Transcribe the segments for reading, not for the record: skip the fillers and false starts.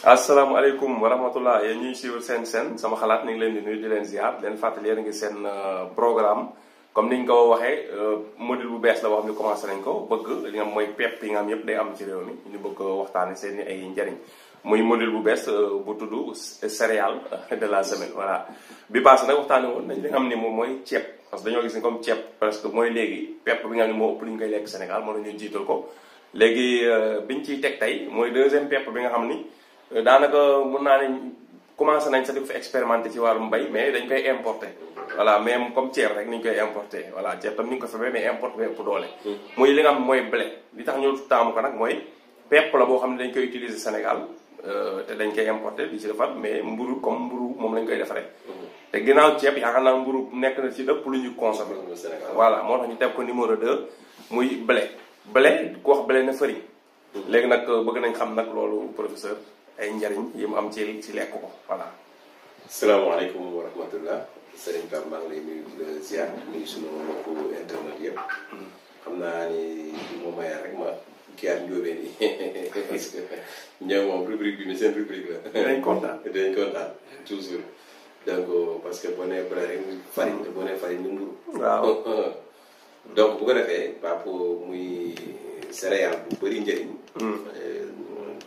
asalaamaaleykum wa rahmatullah yéen ñuy suivre seen sama xalaat ñu ngi leen di nuyu di leen ziar leen fàttali yéen a ngi seen programme comme niñ ko waxee module bu bees la boo xam ne commencé nañ ko bëgg li nga xam mooy pepp yi nga xam yëpp day am ci réew mi ñu bëgg waxtaane seen ay njariñ muy module bu bees bu tudd céréales de la semaine voilà bi passé nag waxtaane woon nañ li nga xam ne moom mooy ceeb parce que dañoo gis ni comme ceeb parce que mooy léegi pepp bi nga xam ne moo ëpp li ñu koy lekk Sénégal moo la ñu jiital ko léegi biñ ciy teg tey mooy deuxième pepp bi nga xam ni daanaka mun naa ne commencé nañ sax di ko fi expérimenté ci wàllum mbay mais dañ koy importé voilà même comme ceeb rek ni ñu koy importé voilà ceeb tam ni ñu ko febee mais importé ëpp doole muy li nga xam mooy blé li tax ñu taamu ko nag mooy pepp la boo xam ne dañ koy utiliser Sénégal te dañ koy importé di ci defar mais mburu comme mburu moom lañ koy defaree te ginnaaw ceeb yaakaar naa mburu nekk na ci lépp lu ñu consommé voilà moo tax ñu teg ko numéro 2 muy blé ku wax blé na farine léegi nag bëgg nañ xam nag loolu professeur ay njariñ yi mu am ci lekk ko voilà. salaamaaleykum wa rahmatullah Serigne Pape maa ngi lay nuyu di la ziar nuyu sunu mbokku internet yëpp. xam naa ni moom mooy rek ma kii at njóobeen yi parce que ñoom moom rubrique bi ni seen rubrique la. dinañ kontaan toujours donc parce que boo nee blé rek farine te boo nee farine ni mburu. waaw donc bu ko defee Pape muy céréale bu bëri njëriñ.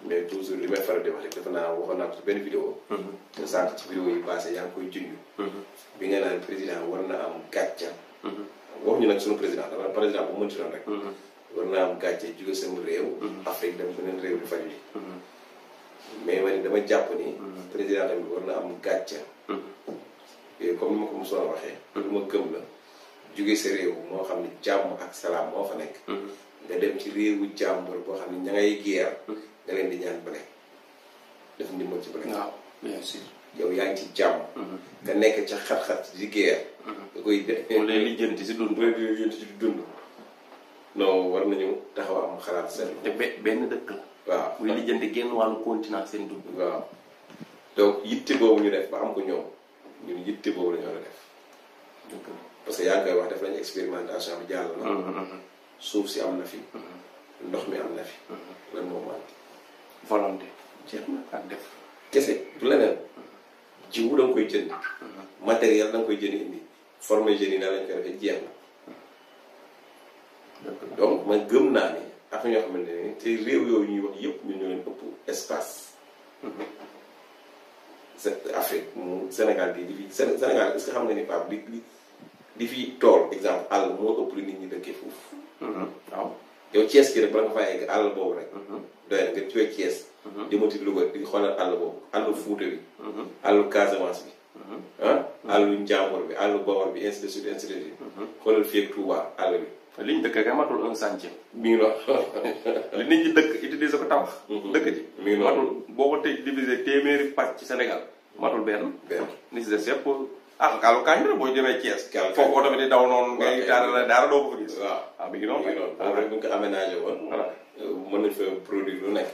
mais toujours li may faral di wax rek dafa naa waxoon naa ko ci benn vidéo. te sànq ci vidéo yi passé yaa ngi koy junj. bi nga naan président war na am gàcce. waxuñu nag sunu président dama président bu mënti doon rek. war naa am gàcce jóge sama réew. Afrique dem beneen réew di faju ji. mais man dama jàpp ni. président tamit war na am gàcce. comme ni ma ko mosoon a waxee. lu ma gëm la jóge sa réew moo xam ne jàmm ak salaam moo fa nekk. nga dem ci réewu jàmbur boo xam ne ña ngay guerre. nga leen di ñaan blé def ndimbal ci blé. waaw bien sûr. yow yaa ngi ci jàmm. nga nekk ca xat-xat di guerre. nga koy def mu lay lijjanti si dund. non war nañu taxaw am xalaat seen. te benn dëkk la. waaw muy lijjanti génn wàllu continent seen dund. waaw donc yitte boobu ñu def ba am ko ñoom ñun yitte boobu la ñu war a def. parce que yaa ngi koy wax def nañu expérimentation bi jàll na. suuf si am na fi. ndox mi am na fi. lan moo manqué. volonté jeex na ak def. kese du leneen jiwu da nga koy jënd. matériel da nga koy jënd indi. former jeunes yi naa lañ koy defee jeex na. donc man gëm naa ni ak ñoo xamante ne te réew yooyu ñuy wax yëpp ñun ñoo leen ëpp espace. Afrique mu Sénégal bii di fi Sénégal est-ce que xam nga ni Pape di fi tool exemple àll moo ëpp li nit ñi dëkkee foofu. waaw. yow Thiès ki rek bala nga fay egg àll boobu rek. doy na nga jógee Thiès. demati Louga di xoolal àll boobu àllu Fuuta bi. àllu Casamance bi. àllu Njàmbur bi àllu Bawol bi ainsi de suite ainsi de suite. xoolal fii ak Touba àll bi. li ñu dëkk kay matul un centième. mi ngi noonu. li nit ñi dëkk utiliser ko tabax. dëkk ji mi ngi noonu matul boo ko tey diviser téeméeri pàcc ci Sénégal matul benn. ni si des yëpp kaalu kaañ la boo jëmee Thiès. foofu oto bi di daw noonu ngay daara doo ko fa gis. waaw mi ngi noonu. boobu rek bu ñu ko aménagé woon. voilà mën nañ fa produire lu nekk.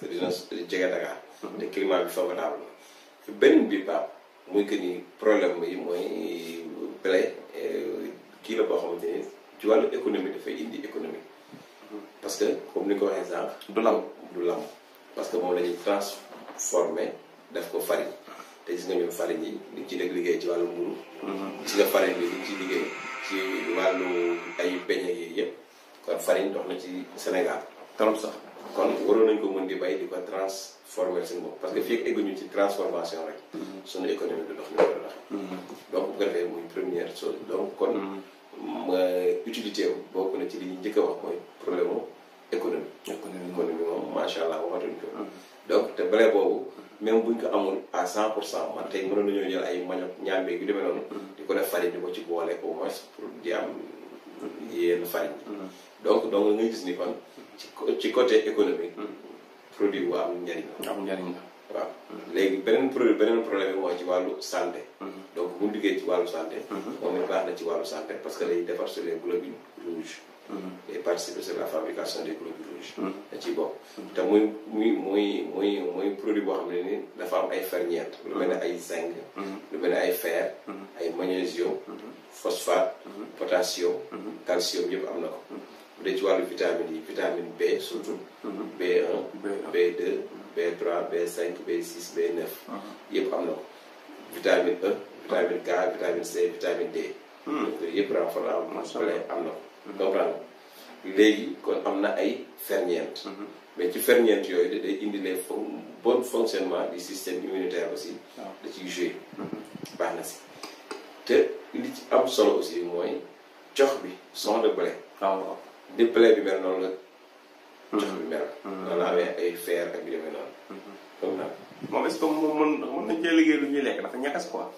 te dina jege Dakar. te climat bi favorable la. beneen bi Pape muy que ni problème yi mooy blé kii la boo xamante ni ci wàllu économie dafay indi économie. parce que comme ni ko waxee sànq. du lam parce que moom la ñuy transformé def ko farine. te gis nga ñun farine yi liñ ci dégg liggéey ci wàllu mburu. gis nga farine bi liñ ci liggéey ci wàllu ay beñe yi yëpp kon farine dox na ci Sénégal trop sax kon waroon nañ ko mën di bay di ko transformer seen bopp parce que fii ak egguñu ci transformation rek suñu économie du dox ni ko dox donc bu ko defee muy première chose donc kon utilité bokk na ci li ñu njëkk a wax mooy problème mu économie moom macha allah waxatuñ ko donc te blé boobu même buñ ko amul à 100% man tey mënoon nañoo jël ay manioc ñaambeeg yu demee noonu di ko def farine di ko ci boole au moins pour di am yenn farine donc ngay gis ni kon ci côté économique produit bu am njariñ la waaw léegi beneen problème bi mooy ci wàllu santé donc bu ñu liggéey ci wàllu santé moom it baax na ci wàllu santé parce que day defar sur les globules rouges et participer sur la fabrication des globules rouges da ciy bokk te muy produit boo xam ne ni dafa am ay ferñeent lu mel ne ay zinc lu mel ne ay fer ay magnésium phosphate potassium calcium yëpp am na ko bu dee ci wàllu vitamine yi vitamine B surtout B1 B2 B3 B5 B6 B9 yëpp am na ko vitamine E vitamine K vitamine C vitamine D donc yëpp renforcé am na ko comprendre léegi kon am na ay ferñeent mais ci ferñeent yooyu day indi les bon fonctionnement du système immunitaire aussi da ciy joué baax na si te li ci am solo aussi mooy cox bi son de blé di blé bi mel noonu la cox bi mel noonu la amee ay fer ak yu demee noonu comme nag moom est-ce que moom mën nañ cee liggéey lu ñuy lekk dafa ñagas quoi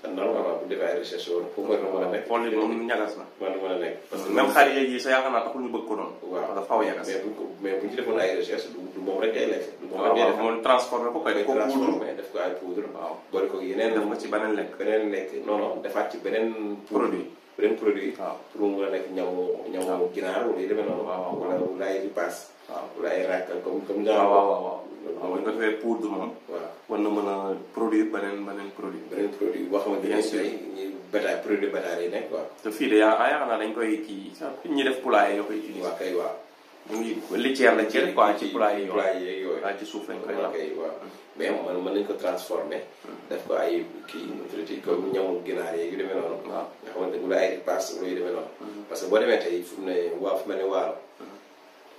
normalement bu defee ay recherche woon pour mën a nekk xool ni moom ñagas na mën a nekk parce que même xar yi sa yaakaar naa taxul ñu bëgg ko noonu waaw dafa xaw a ñagas mais bu ñu ci defoon ay recherche du moom rek ngay lekk du moom rek ngay waaw moom transformé ko koy def ko poudre def ko ay poudre waaw boole ko yeneen def ko ci beneen lekk non defaat ci beneen produit waaw pour mu mën a nekk ñaw ginaar wala yu demee noonu wala ay ripaas wala ay ràkkal comme waaw bu ñu ko defee poudre moom waaw war na mën a produire beneen produit boo xamante ne ñi bétail produit bétail yi nekk quoi te fii de yaakaar naa dañ koy kii ñi def poulailler yoo koy utiliser waaw kay waaw mu ngi litière lañ ci def quoi ci poulailler yooyu ci suuf lañ koy kay waaw mais mën nañ ko transformer def ko ay kii comme ñamu ginaar yeeg yu demee noonu nga xamante ne ay ripaas wala yu demee noonu parce que boo demee tey fu mu ne mel ne waalo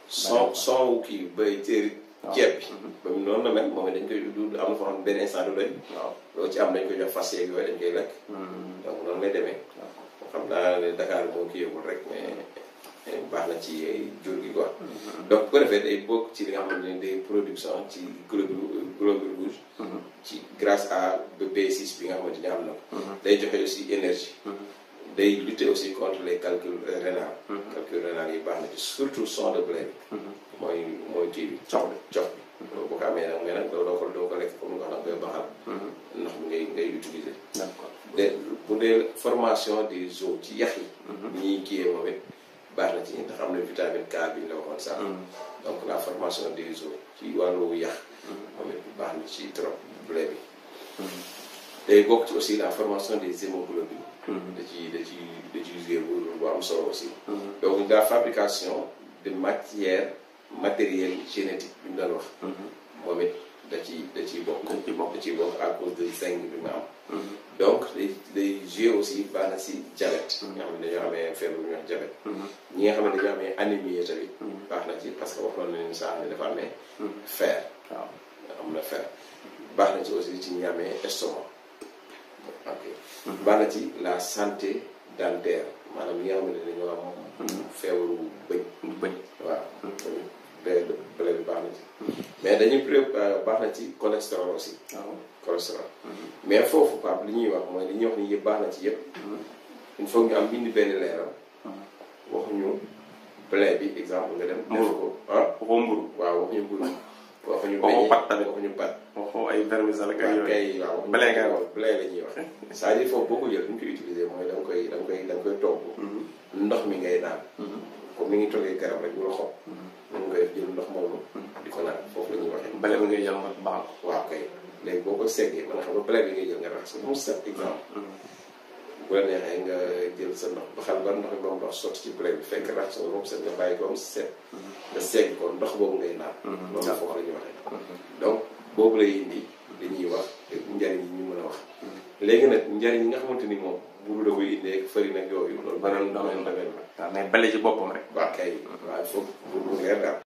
son kii bay téeri ceeb bi ba mu noonu la mel moom dañ koy am na foo xam ne benn instant du doy loo ci am dañ koy jox fas yeeg yooyu dañ koy lekk donc noonu lay demee xam naa ne Dakar moo kii yëgul rek mais baax na ci jur gi quoi donc bu ko defee day bokk ci li nga xamante ne day production ci globule rouge ci grâce à B6 bi nga xamante ne am na ko day joxe aussi énergie day lutter aussi contre les calculs rénaux calcul rénal yi baax na ci surtout son de blé bi mooy kii bi cox bi boo ko amee nag mais nag doo ko lekk comme nga xam ne koy baxal ndox mi ngay utiliser bu dee formation des os ci yax yi ñii kiyee moom it baax na ci ndax am na vitamine K bi ñu la waxoon sax donc la formation des os ci wàllu yax moom it baax na ci trop blé bi day bokk ci aussi la formation des hémoglobines da ci jouer bu am solo aussi donc la fabrication de matériel génétique bi ñu doon wax moom it da ciy bokk à cause de zinc bi nga am donc day jouer aussi baax na si diabète ñi nga xam ne dañoo amee feebar bu ñuy wax diabète ñi nga xam ne dañoo amee anémie tamit baax na ci parce que waxoon nañu sax ne dafa amee fer am na fer baax na ci aussi ci ñi amee estomac ok baax na ci la santé dentaire maanaam ñi nga xam ne dañoo am feebaru bëñ waaw blé bi baax na ci mais dañuy baax na ci cholestérol aussi cholestérol mais foofu Pape li ñuy wax mooy li ñuy wax ni yëpp baax na ci yëpp il faut ñu am bindi benn leeral waxuñu blé bi exemple nga dem def ko waxoo mburu waaw waxuñu mburu waxuñu pat tamit waxuñu pat waxoo ay vermicelle ak yooyu kay waaw blé la ñuy wax c'est-à-dire foofu boo ko jël bu ñu koy utiliser mooy da nga koy togg ndox mi ngay naan comme ni ngi toggee garab rek bu la xob mun nga jël ndox moomu di ko naan foofu la ñuy waxee blé bi ngay jël nga baax waaw kay léegi boo ko seggee ba nga xam nga blé bi ngay jël nga raxas ko mu set exemple bu la neexee nga jël sa ndox ba xam ba ndox bi moom ndox sotti ci blé bi fekk raxas nga moom set nga bàyyi ko am set nga segg ko ndox boobu ngay naan loolu foofu la ñuy waxee donc boobu lay indi li ñuy wax njariñ yi ñu mën a wax léegi nag njariñ yi nga xamante ni moom buru da koy indee ak farine ak yooyu loolu beneen domaine la mais blé ci boppam rek waaw kay waaw foofu bu leer daal